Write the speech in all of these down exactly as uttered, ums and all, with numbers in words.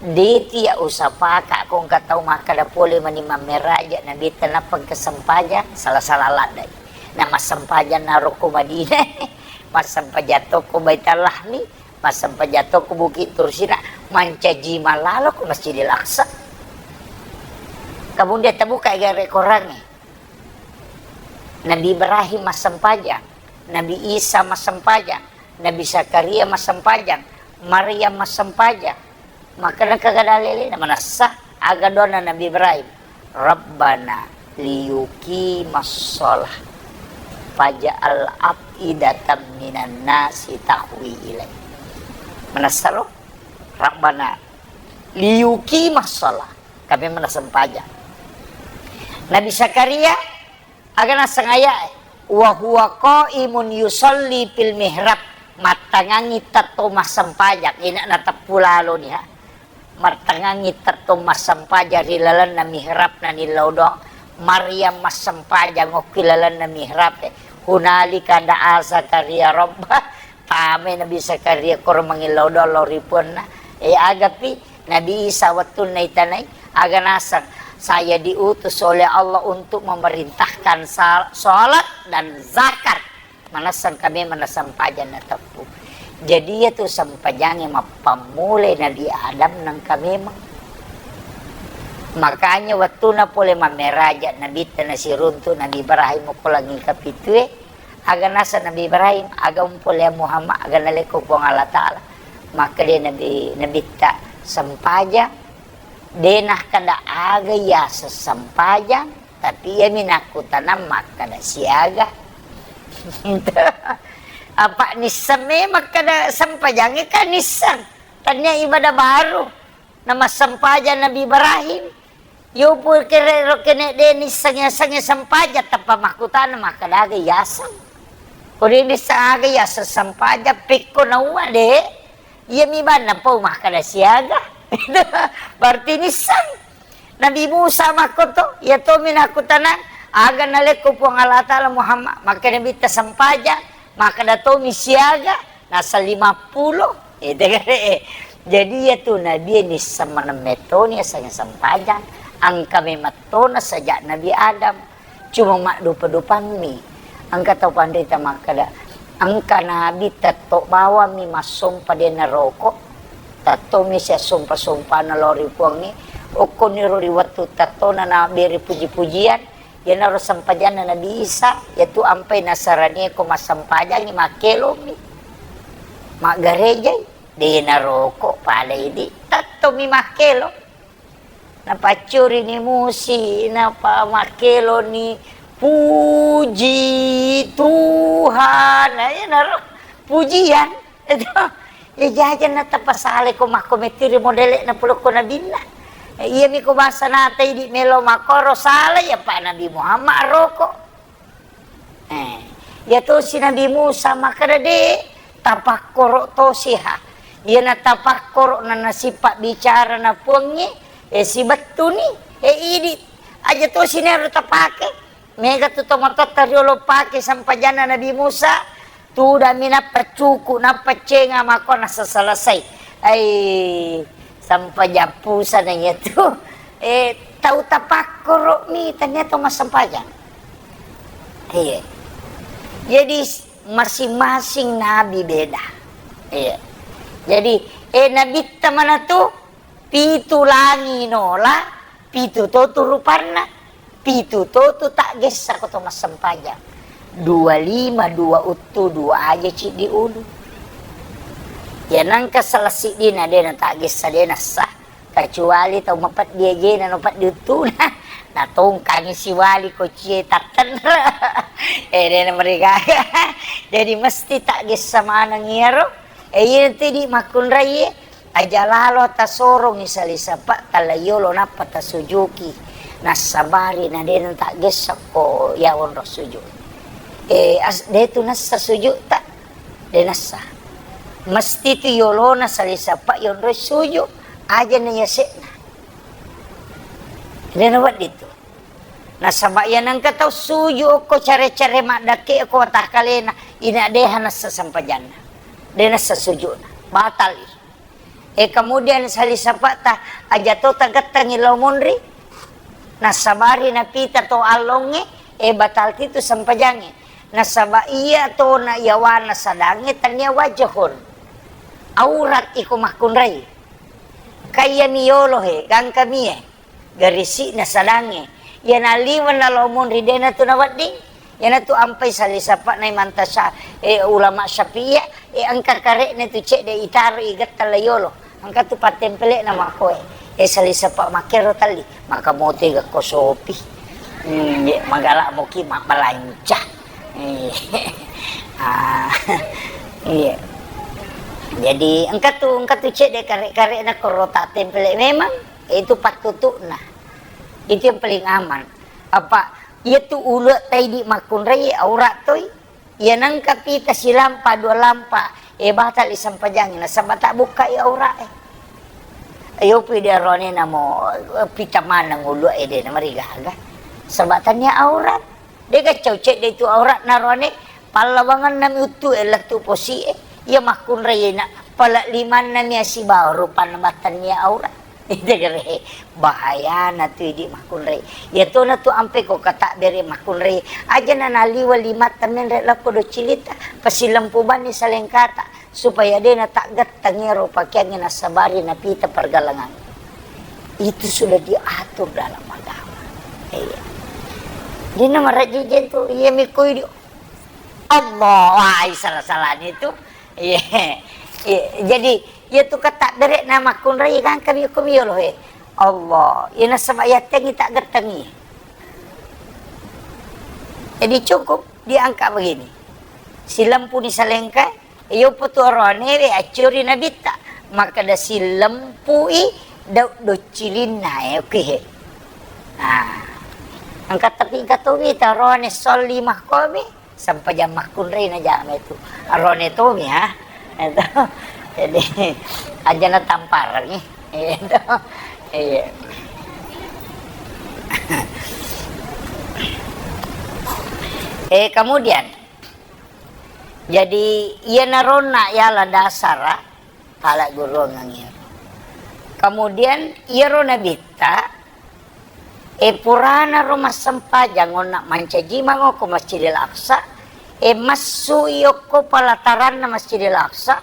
De' tiya usapaka ko engka tau makkeda pole mani mammeraja Nabitta nappa engka sempajang, sala-sala laddai. Na massempajang naro ko Madinah, massempajang to ko Baitul Lahmi, massempajang to ko Bukit Tursina, mancaji malalo ko Masjidil Aqsa. Kemudian tabuka gare korangnge. Nabi Ibrahim massempajang, Nabi Isa massempajang, Nabi Zakaria massempajang, Maryam massempajang. Makkeda kagada lelena manessa, aga doana Nabi Ibrahim, "Rabbana liyuqimas shalah faj'al af'idatan minan nasi tahwi ilaih." Manessa ro, "Rabbana liyuqimas shalah." Kami mana sempajang. Nabi Zakaria, aga naseng aya'e, "Wa huwa qaimun yusalli fil mihrab," mattangangi tetto massempajang, ina nateppu laloni, ha. Mattangangi tetto massempajang ri lalenna mihrab na nillau doang. Maryam massempajang okki lalenna mihrab e. Hunalika da'a Zakaria rabbah. Tamai Nabi Zakaria koro mangillau doang lao ri puanna. E, agapi Nabi Isa wettunna itanai, aga naseng, "Saya diutus oleh Allah untuk memerintahkan sa-, salat dan zakat." Manesseng kami mana sempajang nateppu. Jadi, iyatu sempajangnge mappammulai Nabi Adam nengka memang. Makanya, wettuna pole mammeraja Nabitta nasiruntu Nabi Ibrahim ko langi kapitue, aga naseng Nabi Ibrahim, aga umpole Muhammad, aga nalekko Puang Allah Ta'ala. Makkeda Nabi, Nabitta, "Sempajang." De' nakkeda aga yaseng sempajang, tapi iyami nakkutanang makkeda siaga. Apa nisseng memang kada sempajangnge kan nisseng. Tania ibadah baru. Namassempajang Nabi Ibrahim. Yo pur kere ro kene de' nisseng yasengnge sempajang, tappa makkutana makkeda aga yaseng. Ko de' nisseng aga yaseng sempajang, pekko nauwa de'. Iyami banna pau makkeda siaga. Berarti nisseng. Nabi Musa makkoto, iya tommi nakkutanang, aga nalekko Puang Allah Ta'ala Muhammad, makkeda Nabitta sempajang, makkeda tommi siaga, nasa lima puluh. Ete gare. Jadi iyatu Nabi nisseng maneng mettoni yasengnge sempajang, engka memettona sejak Nabi Adam. Cuma maddupa-dupammi. Engka tau panrita makkeda, engka Nabi tetto bawammi massompa de' naroko, tettomi siassompa-sompana lao ri Puangnge, okkoniro ri wettu tettona nabbere puji-pujian, iyanaro sempajanna Nabi Isa, iyatu ampai nasaranie ko massempajangngi makkelomi. Maggarejai, de' naroko pada idi, tettomi makkelo. Napaccurini musi, napamakkeloni, "Puji Tuhan." Nah, iyanaro pujian. Itu. Ya, jajan natappa salai ko makko mettiri modele'na pulokko nabinna. Iyami ko bangsa nata idi melo makkoro salai, apa Nabi Muhammad roko. Eh, iya tosi Nabi Musa makkeda, "De', tapakkoro tosi ha." Iyana tapakkoro na nasipa bicara na Puangnge, eh, sibettuni, eh, idi aja tosi nero tapake. Mega tu tomatoatta riolo pake sempajanna Nabi Musa, tudami nappa cuku, nappa cenga mako nasa selesai. Ai, sempajang pusana iyatu. Eh, tau tapakkoro'mi tania to massempajang. Iya. Jadi, s-, masing-masing nabi beda. Iya. Jadi, eh, Nabitta manatu pitu langi nola, pitu totu rupanna, pitu totu taggessa ko to massempajang. Dua lima, dua uttu, dua aja ciddi ulu. Ya nangka salah siddina de' nataggessa, de' nassa. Kecuali tau mapeddi ajena, no peddi uttuna. Natongkangi siwali kocie tattenre. Eh, de' namarigaga. Jadi mesti taggessa maneng iyaro. Eh, iya nanti di makkunraie. Aja lalo tasorongi salisapa tala yolo nappa tasujuki. Nassabari na de' nataggessa ko ya onro sujud. Eh, as-, de' tu nassa sujud ta. De' nassa. Mesti tu yolona salisapa yonro sujud. Aja na yase'na. De' nawedding tu. Nasaba iya nengka tau suju okko care-care maddakke okko watakkalena, ina deha nassa sempajanna. De nassa sujuna. Batal i. E, kemudian sali sapa'ta, aja to tagettengi lao monri, nasabari napita to allongnge, e, batalki tu sempajangnge. Nasaba iya tona yawana sadangnge tania wajahun. Aurat iko makkunrai. Kaiya miyolo he, gangka mie. Garisi'na sadangnge. Iyana liwenna lao monri dena tu nawedding. Iyanatu ampai sali sapa'na Imam Tasya-, eh, ulama Syafi'iyah, eh, engka kare'na tu cedde itaro i getta layolo. Engka tu pattempele'na makkoe. Eh, sali sapa makkero talli. Maka mote gakko sopi. Hmm, ye, magala moki mabbalanca. Eh, ah, iya. Jadi engka tu, engka tu cedde kare-kare'na koro tattempele memang itu pattutu'na. Itu yang paling aman. Apa, iya tu ulue taidi makkunrai aurat toi. Iya nengka pita silampa dua lampa, e, batal i sempajangi nasaba tabbukkai aurat e. Ayo pi de rone namo, e, pita maneng ulue de namarigaga. Saba tania aurat. Dega cau cedde tu aurat na rone, pallawangan nami uttu e lettu posi e. Iya makkunrai na pala limanna mi asibawa rupanna battannia aurat. Itu kere bahayana tu idi makkunrai. Iya tona tu ampe ko katabbere makkunrai. Aja na naliwa limatta menre lakko do cilita, pasilempu banni salengkata supaya de na taggetteng ero pakeangnge nasabari napita pergalangan. Itu sudah diatur dalam agama. Iya. Dina marajiji tu, iya mikoi di Allah, wah, salah-salah itu. Iya. Iya. Jadi, iya tu katabbere na makkunrai gangka mi ko miyolo he. Allah, iya nasaba yattengi taggettengi. Jadi cukup diangkat begini. Silempuni salengka, iyo potu arone we accuri nabitta. Makkeda silempui dau doccilinna e, oke he. Nah, angkat tapi engka towi tarone solli makkomi. Sempajang makkunrai na jama itu. Arone tomi, ha? Itu. Jadi, aja na tamparengi. Itu. Iya. Eh, kemudian, jadi, iya naronna yala dasara, pala guruangang iyaro. Kemudian, iyaro nabitta, E, purana ro massempajang onna mancaji mangoko Masjidil Aqsa, e, massu i okko pelataranna Masjidil Aqsa,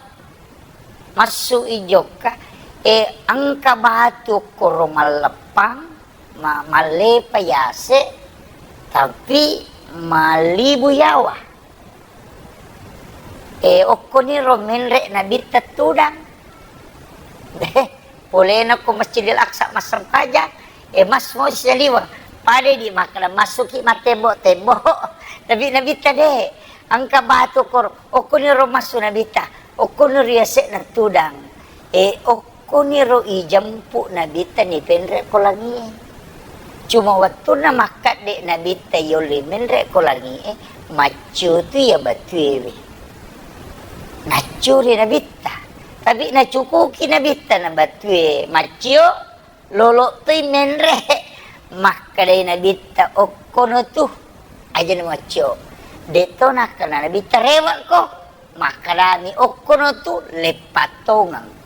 massu i jokka, e, engka batu okkoro malleppang, ma-, mallepa yase, tapi malibu yawa. E, okkoniro menre nabitta tudang. Deh, polena ko Masjidil Aqsa massempajang, e, mas mo saliweng. Pada di makkeda massuki mattembo-tembo. Tapi nabitta de, engka batu koro, okkoniro massu nabitta, okkoniro yase'na tudang. E, ok-, Koniro ijempu nabitta nipenre ko langie. Cuma wettunna makkadde nabitta yolli menre ko langie, maccio tu iya batuewe. Naccuri nabitta. Tapi nacukuki nabitta na batue maccio, lolo toi menre. Makkedai nabitta, okkono tu. Aja na maccio. Detto nakkana nabitta rewekko. Makkedami, okkono tu leppattongeng.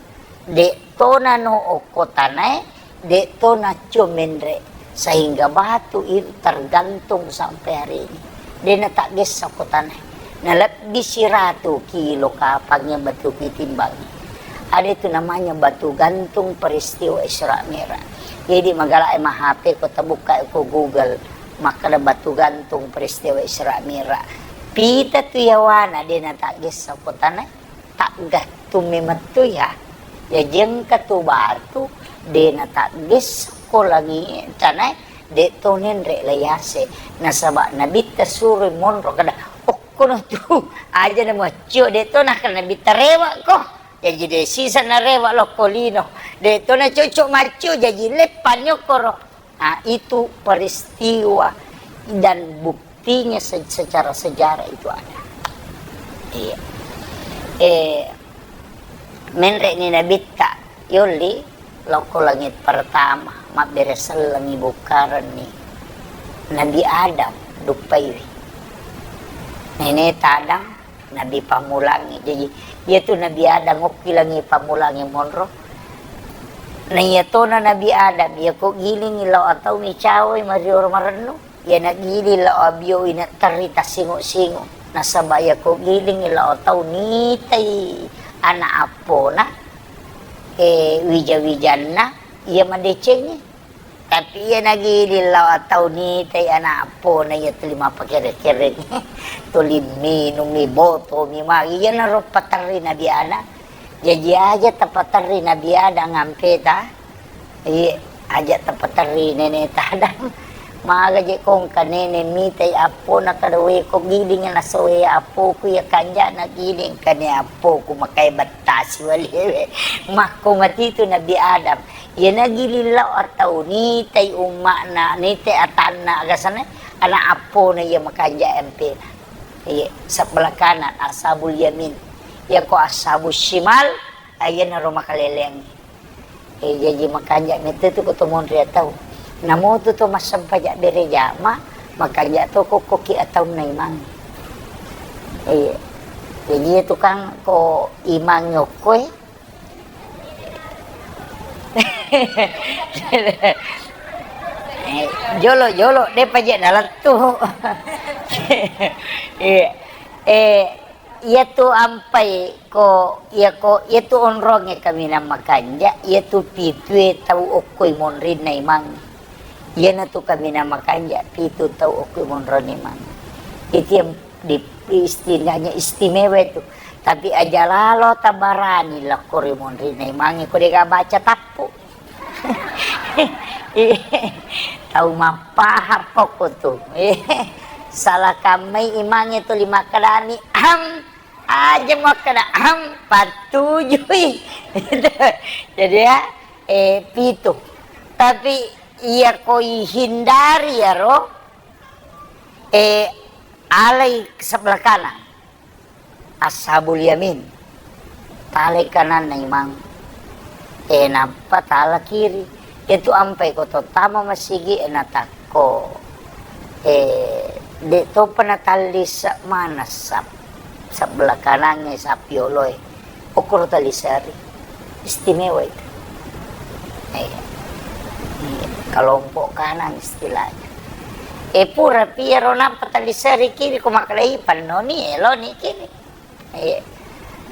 De'to nano okko tanae, de'to naccio menre, sehingga batu itu tergantung sampai hari ini. De nataggessa okko tanae. Nalebbi siratu kilo kapang yang batu kitimbangi. Ada itu namanya batu gantung peristiwa Isra Mi'raj. Jadi magala e mahape ko tabuka ko Google, makkeda batu gantung peristiwa Isra Mi'raj. Pita tu yawana de nataggessa ko tanae, taggattung memettu ya. Ya jengka tu batu de nataggessa ko langi tanae, de to nenre layase. Nasaba nabitta suroi monro kada, okkono tu aja na maccio, de to nakkana nabitta rewa ko. Jaji de sisa narewa lokko lino. De to na cocok maccio, jaji leppanni okkoro. Nah, itu peristiwa dan buktinya se-, secara sejarah itu ada. Iya. Eh, menre ni nabitta yolli lokko langit pertama, mabbere sellengi bukkarenni Nabi Adam duppaiwi. Nene tadang Nabi pammulangnge. Jaji, iyatu Nabi Adam okkilangngi pammulangnge monro, Naiyatona Nabi Adam, iyako gilingngi lao atau micawai marioro marennu, iyana giling lao abioi naterri tassingo-singo. Nasaba iyako gilingngi lao atau nitai ana appona, eh, wija-wijanna, iya madecengngi. Tapi iyana giling lao atau nitai ana appona, iya tuli mappakere-kereng, tuli minummi, botomi magi, iyanaro paterri Nabi Adam. Jaji aja tapaterri Nabi Adam ampeta. Iye, aja tapaterri neneta Adam. Maga je kongka nene mitai appona kada weko giling nasoe appoku iya kanjana giling kane appoku makai bettasi walewe. Makko matitu Nabi Adam. Iyana giling lao atau nitai umma'na, nitai atanna, agasana ana appona iya makanja ampena. Iye, sebelah kanan, ashabul yamin. Iyako ashabus shimal, iyanaro makaleleangngi. Eh, jaji makanja metu tu ko to monri atau. Namo tu to massempaja bere jama, makanja to kokkoki ataunna imang. Iya. Jadi itu kan ko imang nyokoi. Eh, jolo, jolo, de paja dalam tu. Iya. Eh, Iyatu ampai ko, iyako, iyatu onrongnge kaminang makanja, iyatu pitue tau okkoi monrinna imang. Iyanatu kaminang makanja, pitu tau okkoi monrinna imang. Itu yang di, istilahnya istimewa itu. Tapi aja lalo tabarani lakkori monrinna imangnge, ko dega baca tappu. Tau mappahang pokko tu. Salah kammai imangnge tuli makkedami, "Am." Aja makkeda, "Am, pattujui." Jadi ya, eh, pitu. Tapi iya koi hindari yaro, eh, alai sebelah kanan. Ashabul yamin. Talai kananna imang. Eh, nappa tala kiri. Itu ampai ko to tama masigi, eh, natakko. Eh, de topa natallisa mana sap. Sebelah kanannya sapioloe. Okoro talisari. Istimewa itu. Iya. Iya. Kelompok kanan istilahnya. Eh, pura piaro nappa talisari kiri ko makalai pannoni, eloni kiri. Iya.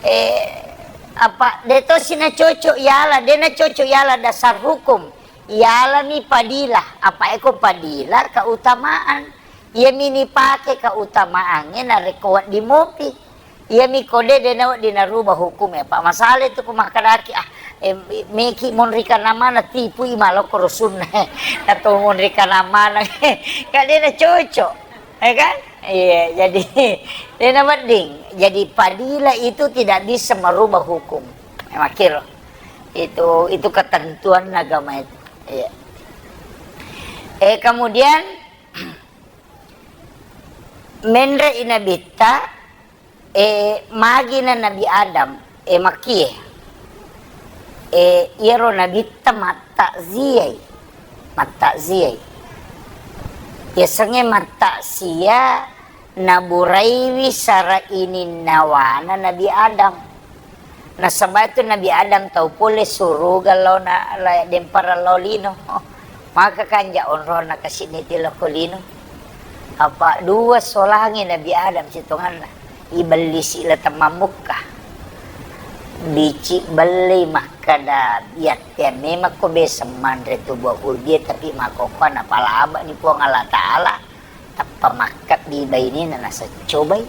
Eh, apa, de tosi nacocok yala, de nacocok yala dasar hukum. Yalani padila, apa eko padila keutamaan. Iyami nipake keutamaangnge narekko wedding mopi. Iyami kode de nawedding narubah hukume. Apa masalah itu ko makkedaki, ah, eh, meki monri kanamana tipui malokko rusunna. Atau monri kanamana. Kan de nacocok. Ya kan? Iya, jadi de nawedding. Jadi padila itu tidak bisa merubah hukum. Ya, makkiro. Itu, itu ketentuan agama itu. Iya. Eh, kemudian menre inabitta, eh, magina Nabi Adam, eh, makkie. Eh, iyaro nabitta mattakziai. Mattakziai. Yasengnge mattaksia naburaiwi sara ininnawana Nabi Adam. Nasaba itu Nabi Adam tau pole suruga lao na, la-, dempara lao lino. Maka kanja onrona kasi niti lao ko lino. Apa dua solangi Nabi Adam sitonganna. Ibellisi la temmamukka. Bici bellei makkada biattea memang ko biasa manre tu buah kulbie tapi makkokkoe napalaba ni Puang Allah Ta'ala. Tappa makkebbi bainena nasaccobai.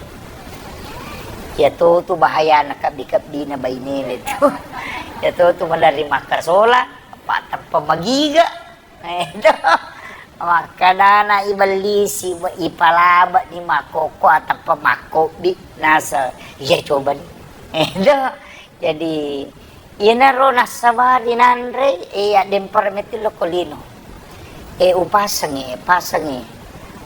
Iyatotu bahayana kebbi-kebbina bainena tu. Iyatotu maderri makkasola, apa tappa magiga. Itu. Makkedana ibellisi, ipalaba ni makkokkoe tappa makkobbi. Nasa, iya coba ni. Itu. Jadi, iyanaro nassabari nanre, eh, addempara metti lokko lino. Eh, upasengngi, pasengngi.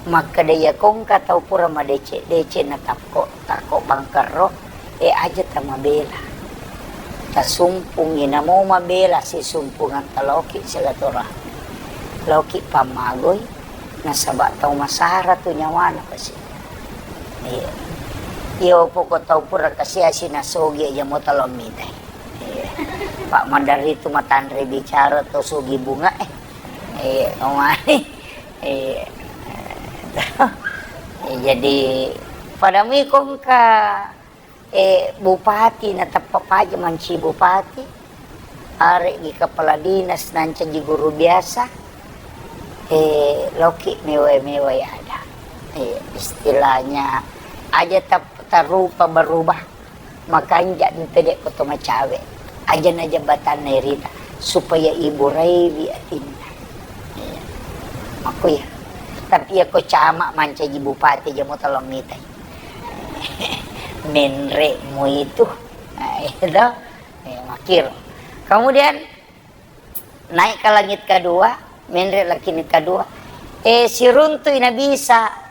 Makkeda iya kongka tau pura madeceng-deceng na takko, takko bangkerro, eh, aja tamabela. Tasumpungi namo mabela sisumpungan taloki silaturahmi. Loki pammagoi, nasaba tau masara tu nyawana pasi. Iya. Iya, poko tau pura kasiasi nasogi aja mo talo mitai. Iya. Pak Mandar itu matanre bicara to sugi bunga eh. Eh, kemari. Eh, eh, jadi pada mui kongka eh, bupati na teppa paja manci bupati, aregi kepala dinas nancaji guru biasa, eh, loki mewai-mewai ada. Eh, istilahnya aja tap-, tarupa berubah. Makanja mi pede ko to macawe. Aja na jabatan na irita supaya iburaiwi atinna. Iya. Makku ya. Tapi ya ko camat mancaji bupati aja mo tolong mitai. Menre mu itu. Nah, itu. Eh, makir. Kemudian naik ke langit kedua, menre langit kedua. Eh, siruntui Nabi Isa.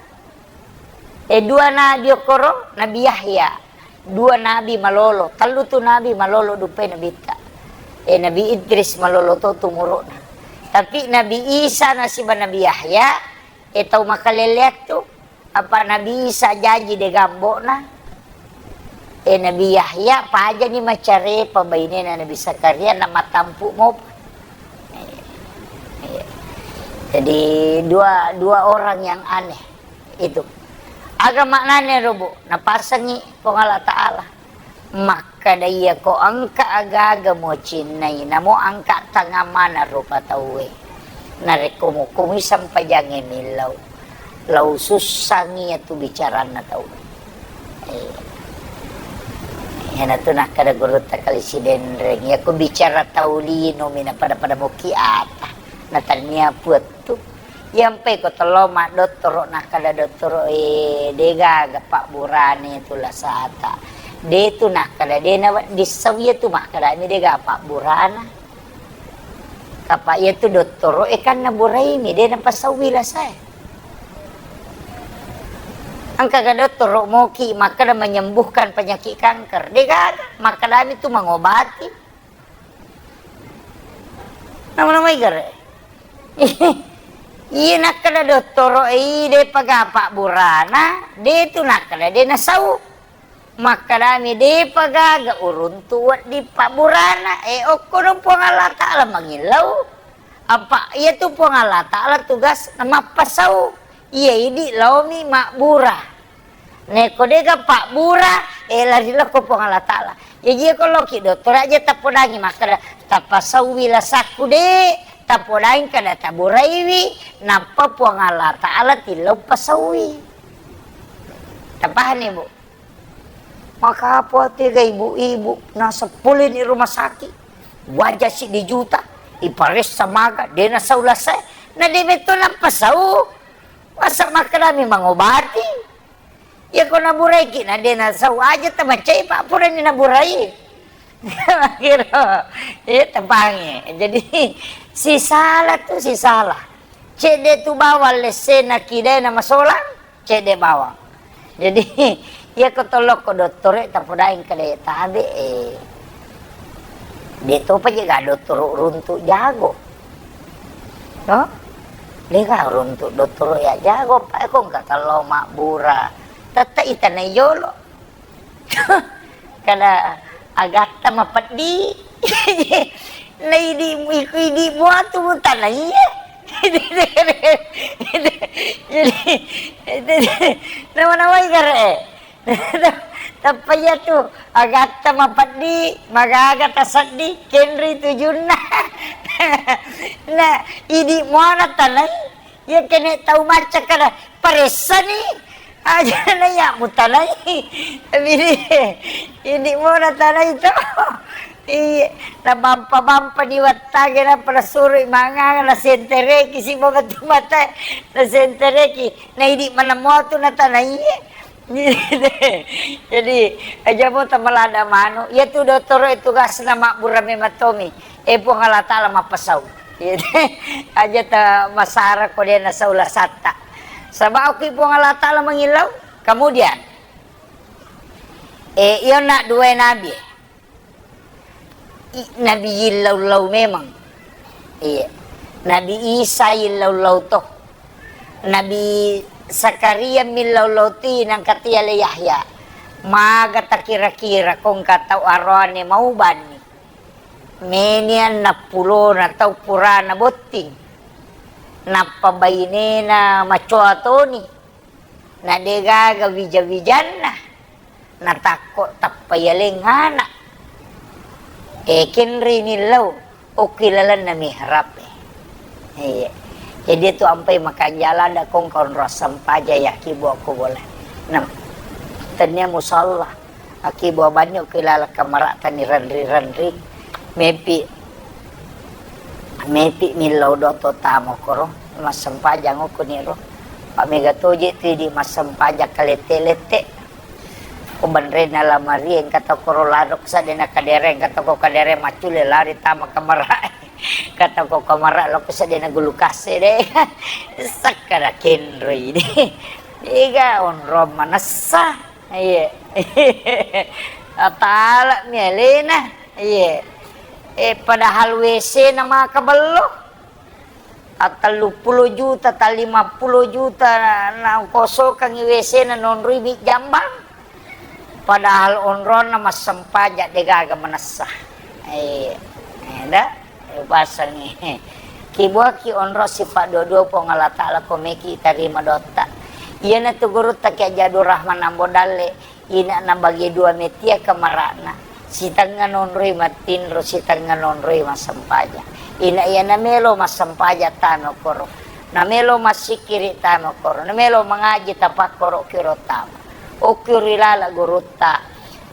Eh, dua nabi okkoro, Nabi Yahya. Dua nabi malolo, tellu tu nabi malolo dupai Nabitta. Eh, Nabi Idris malolo to tu umuru'na. Tapi Nabi Isa nasiba Nabi Yahya, eh, tau makaleleang tu. Apa Nabi Isa jaji de gambokna. Eh, Nabi Yahya pajani macarepa bainena Nabi Zakaria na matampu mopa. Iya. Iya. Jadi dua, dua orang yang aneh itu. Aga maknane ro, Bu? Napasengi Puang Allah Ta'ala. Makkada iya ko engka aga-aga mucinnai, namo engka tangamana rupa tauwe. Narekko mukkumi sempajangnge millau, lau sussangi iyatu bicaranna tau. Eh. Iyanatu nakkada gurutta kali Sidenreng, iyako bicara tau linomi napada-pada mukki ata, natannia puattu. Iyampai ko tello maddottoro, nakkada dottoro, eh, degaga pabburane tu lasata. De tu nakkada de nawedding sau, iya tu makkadami dega pabburana. Kapa iya tu dottoro e kan naburaimi, de napasaui lasae. Engkaga dottoro moki makkada menyembuhkan penyakit kanker? Degaga, makkadami tu mangobati. Nama-nama igare. Iya nakkada dottoro e, de paga pabburana, de tu nakkada de nasau. Makkadami, depa gaga uruntu wedding pabburana. Eh, okkono Puang Allah Ta'ala mangillau. Apa iyatu Puang Allah Ta'ala tugas mappasau. Iya idi laomi mabbura. Neko dega pabbura, eh, lari lokko Puang Allah Ta'ala. Jaji ko loki dottoro aja tapodangi makkada, tapasaui lasakku de, tapodangi kada taburaiwi, nappa Puang Allah Ta'ala tillau pasaui. Tapahani, Bu? Maka apa tega ibu-ibu naseng pole ni rumah sakit, waja siddi juta, iparessa maga, de nasau lasae, na de metto napasau. Masa makkedami mangobati? Iya ko naburaiki na de nasau aja tamacai, Pak, purani naburai. Kiro, iya tepangi. Jadi sisala tu sisala. Cedde tu bawang lessena kidae na masolang. Cedde bawang. Jadi, iya ko tolokko dottoro e, tapodaeng kada tabe, eh, de topa je ga dottoro runtu jago. No? De ga runtu dottoro ya jago, pa ko engka tello mabbura. Tette itanai jolo. Kada agatta mapeddi. Na idi, idi muatu mutanaiye. Jadi, nawa-nawai gare. Tappa iya tu agatta mapeddi, magaga taseddi, kenri tujunna. Na idi muana tanai. Iya kene tau macca kada paressani, aja na iya mutanai. Tapi ini, ini mau natanai to. Iya, na bampa-bampa di wattage na pada surui manganga na sentereki si boga tu mata na sentereki na idi mana mau tu natanai. Jadi, aja mo tamalada manu. Iya tu dottoro e tugasna mabbura memang tomi. Eh, Puang Allah Ta'ala mappasau. Iya, aja ta masara ko de nasau lasatta. Saba okki Puang Allah Ta'ala mangillau. Kemudian, eh, iya na dua nabi. I-, Nabi illau-lau memang. Iya. Nabi Isa illau-lau to. Nabi Zakaria millau-lau ti nangkatia le Yahya. Maga takira-kira ko engka tau aroane mau banni. Meni enneng pulona tau purana botting, nappa bainena macoa toni, na degaga wija-wijanna, natakko tappa yaleng ana. E, kenri millau okki lalenna mihrab e. Iya. Jadi tu ampai makanjala da kong kaunro sempajang yaki buah ko bola. Nah, tania musalla. Aki buah banyu ki laleng kamara tani renri-renri. Mepi, mepi millau doto tamo koro. Massempajang okko niro. Pak mega toje tu di massempajang kalete-lete. Ko benrena lamari engka tau koro laro ko sadena kadere, engka tau ko kadere maccule lari tama kamara. Engka tau ko kamara lo ko sadena gulu kase de. Sakkara kenroi de. Ega onrong manessa. Iya. Atala mi alena. Iya. Eh, padahal W C na maka bello. Talluppulo juta, ta lima pulo juta na, na kosokangi W C na nonroi mi jambang. Padahal onronna massempajang degaga manessa. Eh, eh, da, eh, basangi. Kibuaki onro sifat dua-dua Puang Allah Ta'ala ko meki tarima dotta. Iyana tu gurutta Kiai Haji Abdul Rahman Ambo Dalle. Ina'na bage dua metia kamara'na, sitengnga nonroi mattinro, sitengnga nonroi massempajang. Ina iya namelo massempajang tama koro, namelo massikkiri tama koro, namelo mangaji tapakkoro kiro tama. Okki ri laleng gurutta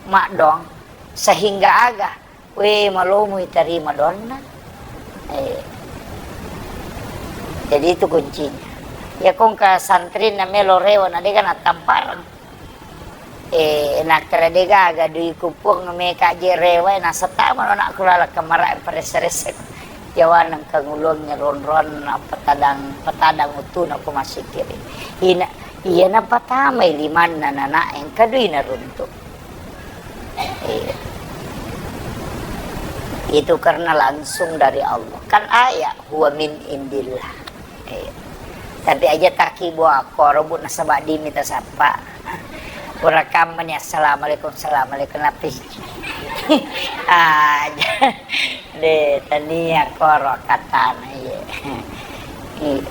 maddoang, sehingga aga We, malomoi tarima doanna. Eh. Jadi itu kuncinya. Ya kongka santri na melo rewa na dega na tampareng. Eh, nakkeda degaga dui kupuang meka je rewa, eh, nasatama anakku lala kamara paresse-resse. Jawaneng kangulongnge ronroanna petadang, petadang utuna ku masikiri. Ina, iya napatamai limanna nana engka dui naruntuk. Iya. Itu karena langsung dari Allah. Kan ayat, "Huwa min indillah." Iya. Tapi aja taki buah koro, Bu, nasaba dimi tasappa. Pura kammani, "Assalamualaikum, assalamualaikum," napis. Aja. De, tania koro katana, iya. Iya.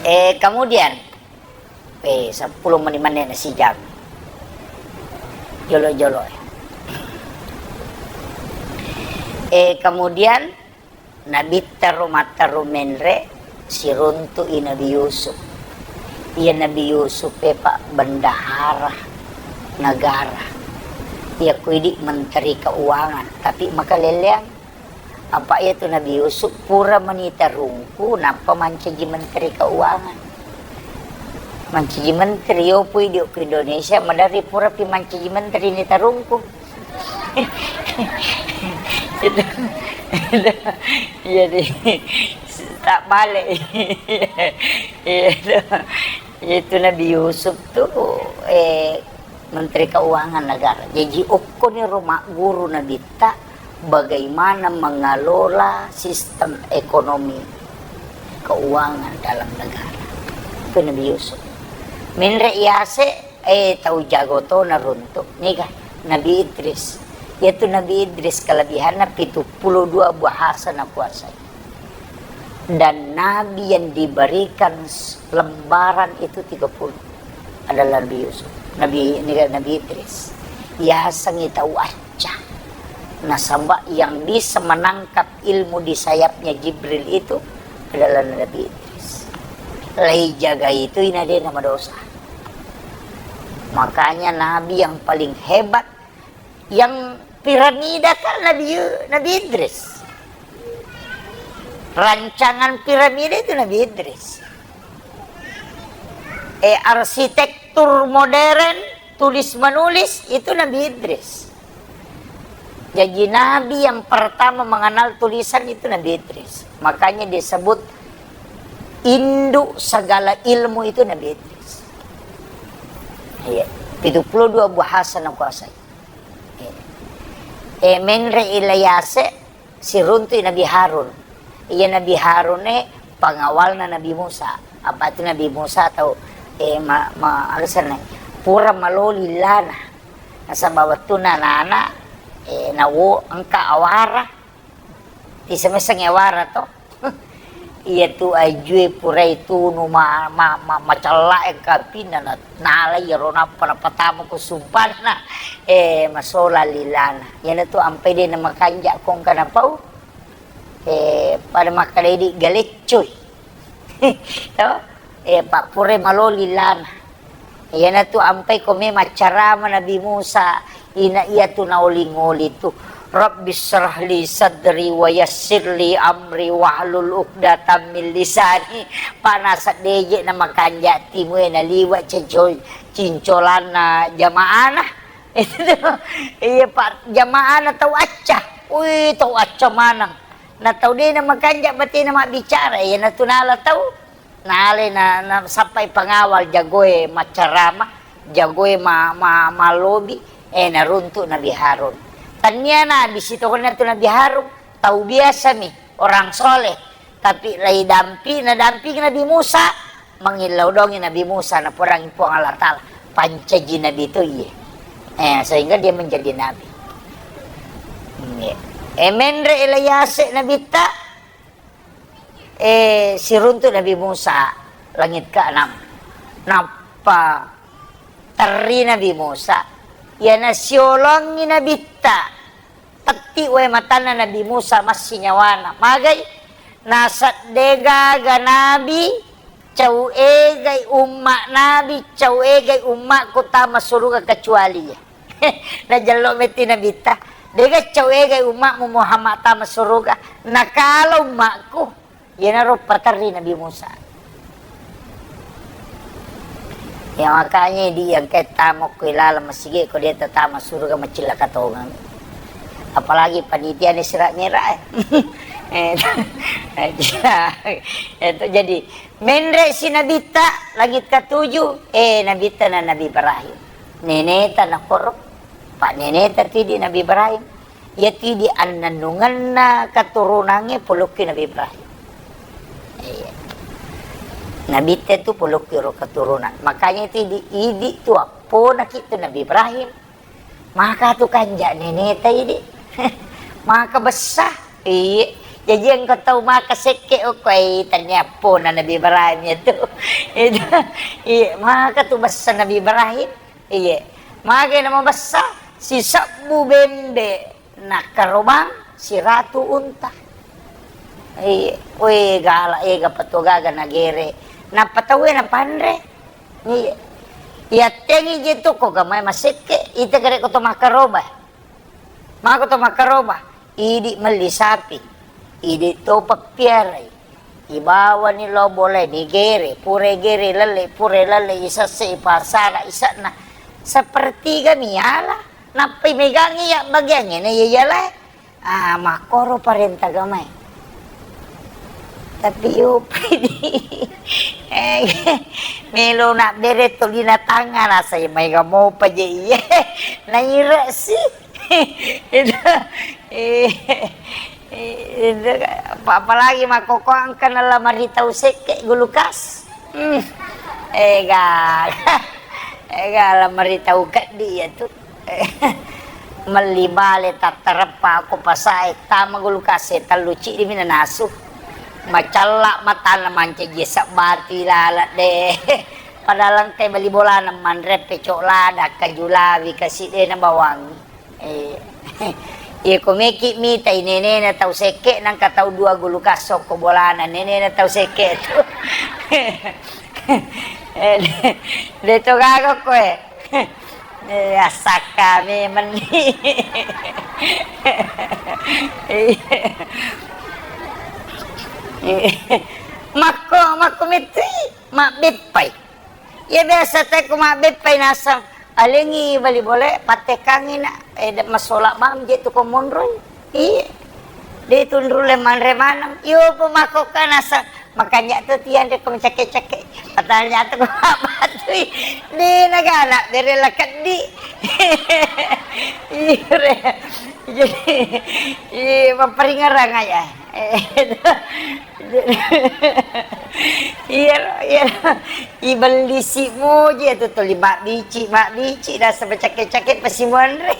Eh, kemudian, Eh, seppulo menit manenna sijang. Jolo-jolo. Eh, kemudian Nabitta ro matteru menre siruntu'i Nabi Yusuf. Iya Nabi Yusuf e, Pak, bendahara negara. Iya kuidi menteri keuangan, tapi makaleleang. Apa iya tu Nabi Yusuf pura mani tarungku, nappa mancaji menteri keuangan. Mancaji menteri, yo pui di okko Indonesia, madari pura pi mancaji menteri ni tarungku. Itu, itu, iya di, tak balik. Iya, itu. Itu Nabi Yusuf tu, eh, Menteri Keuangan Negara. Jaji, okkoniro magguru Nabitta bagaimana mengelola sistem ekonomi keuangan dalam negara. Itu Nabi Yusuf. Menre yase, eh, tau jago to naruntuk. Niga Nabi Idris. Yaitu Nabi Idris kelebihanna pitu puluh dua bahasa nakuasai. Dan nabi yang diberikan s-, lembaran itu tiga puluh adalah Nabi Yusuf, Nabi, Nabi Idris. Yasengngi tau acca. Nasaba yang bisa menangkap ilmu di sayapnya Jibril itu adalah Nabi Idris. Lei jaga itu ina de namadosa. Makanya nabi yang paling hebat yang piramida kan Nabi Yu-, Nabi Idris. Rancangan piramida itu Nabi Idris. Eh, arsitektur modern, tulis menulis, itu Nabi Idris. Jadi nabi yang pertama mengenal tulisan itu Nabi Idris. Makanya disebut induk segala ilmu itu Nabi Idris. Iya, pitu puluh dua bahasa nakuasai. Eh, menre Ilyase siruntu'i Nabi Harun. Iya Nabi Harun e pengawalna Nabi Musa. Apa itu Nabi Musa tau, eh, ma-, ma-, aga senna, pura maloli lana. Nasaba wettunna anak-anak, Eh, nawo engka awara. Tisemeseng awara to. Iya tu ajue purai tunu ma-, ma-, ma-, macella engka apinna na-, nala iyaro nappa napatama ko sumpana. Eh, masola lilana. Iyana tu ampai de na makanja kongka napau. Eh, pada makkeda idi galeccoi. To? Eh, pappurai maloli lana. Iyanatu ampai ko me maccarama Nabi Musa, ina iyatu naoling-oling tu, "Rabbi syrah li sadri wa yassir li amri wahlul uqdatam min lisani." Panasa deje na makanja timue naliwa cinco-, cincolanna jamaana. Itu tu. Iya, Pak, jamaana tau acca. Wih, tau acca maneng. Na tau de na makanja batena mabbicara, iyanatu nala tau. Nalai na, nasappai pengawal jagoe maccarama, jagoe ma-, ma-, mallobi, eh, naruntuk Nabi Harun. Tania nabi sitokonna tu Nabi Harun, tau biasa mi, orang soleh. Tapi lai dampi-, nadampingi Nabi Musa, mangillau dongi Nabi Musa, napodangi Puang Allah Ta'ala, pancaji nabi to iye. Eh, sehingga dia menjadi nabi. Iya. Eh, menre ila yase nabitta, eh, siruntuk Nabi Musa, langit keenam. Nappa terri Nabi Musa. Iyana siolongi nabitta. Tetti wae matanna Nabi Musa massi nyawana. Magai? Naseddega ga nabi, cau egai umma nabi, cau egai ummaku tama suruga kecuali iya. Najello metti nabitta. Dega cau egai ummamu Muhammad tama suruga. Nakala ummaku. Iyanaro paterri Nabi Musa. Ya, makanya di yang kayak tama ko ilalang masigi ko dia tetama suruga macillaka tongang. Apalagi panitia ni Isra Mi'raj, eh. Eh, itu jadi menre si nabitta langit ketujuh, eh, nabitta na Nabi Ibrahim. Neneta na koro, pak neneta tidi Nabi Ibrahim. Iyatu idi annennungenna keturunangnge polokki Nabi Ibrahim. Iya. Nabitta tu polokki ro keturunan. Makanya itu idi, idi tu apponaki tu Nabi Ibrahim. Maka tu kanja neneta idi. Maka bessa. Iya. Jadi engka tau maka sekke okko, eh, tania appona Nabi Ibrahim itu. Itu. Iya, maka tu bessa Nabi Ibrahim. Iye, mage namabessa sisebbu bembe nakkarobang siratu unta. Iye, we gala ega patugaga nagere. Nappa tauwe napanre. Iye. Yattengi je tu ko gamai masekke, ita gare ko to makkaroba. Mako to makkaroba, idi melli sapi, idi to pappiarai. Ibawani lao bolae, nigere, pura gere lelle, pura lelle isesse, ipasara ise'na. Sepertiga miala, nappai megangi ya bagiangnge na iya yalae. Ah, makkoro parenta gamai. Tapi upai di. Eh, melo na bere tolina tangan, asa maega mopa je iye. Naire si. Itu, eh, itu, apa-, apalagi makkokkoe engka nala maritau sekke gulukas. Hmm. Ega, ega la maritau keddi iya tu. Melli bale tattareppa ko pasae, tama gulukas e, tellu ciddi mi nanasu. Macella matanna mancaji esa batu ilala de. Padahal engkai bali bolana manre pecok lada, kaju lawi, kasi de nabawangi. Eh, iya ko meki mitai nenena tau sekke, nangka tau dua gulukas sokko bolana nenena tau sekke tu. Eh, de, de to gaga koe. Eh, asakka memeng ni. Makko, makko mettui, mabbeppai. Iya biasa te ko mabbeppai naseng, alengi bali bole, pattekangi na, eh, de-, masola bang je tu ko monroi. Iya. De tunru le manre maneng. Iyo po makokka naseng, makanja tu tianre ko mecakke-cakke. Patanya tu ko mabbatui. De nagana bere la keddi. Iya re. Jadi, iya, mapparingerang aja. Iya, iya, ibellisi muji itu tuli mabbici, mabbici, rasa bercakek-cakek pasti muanre.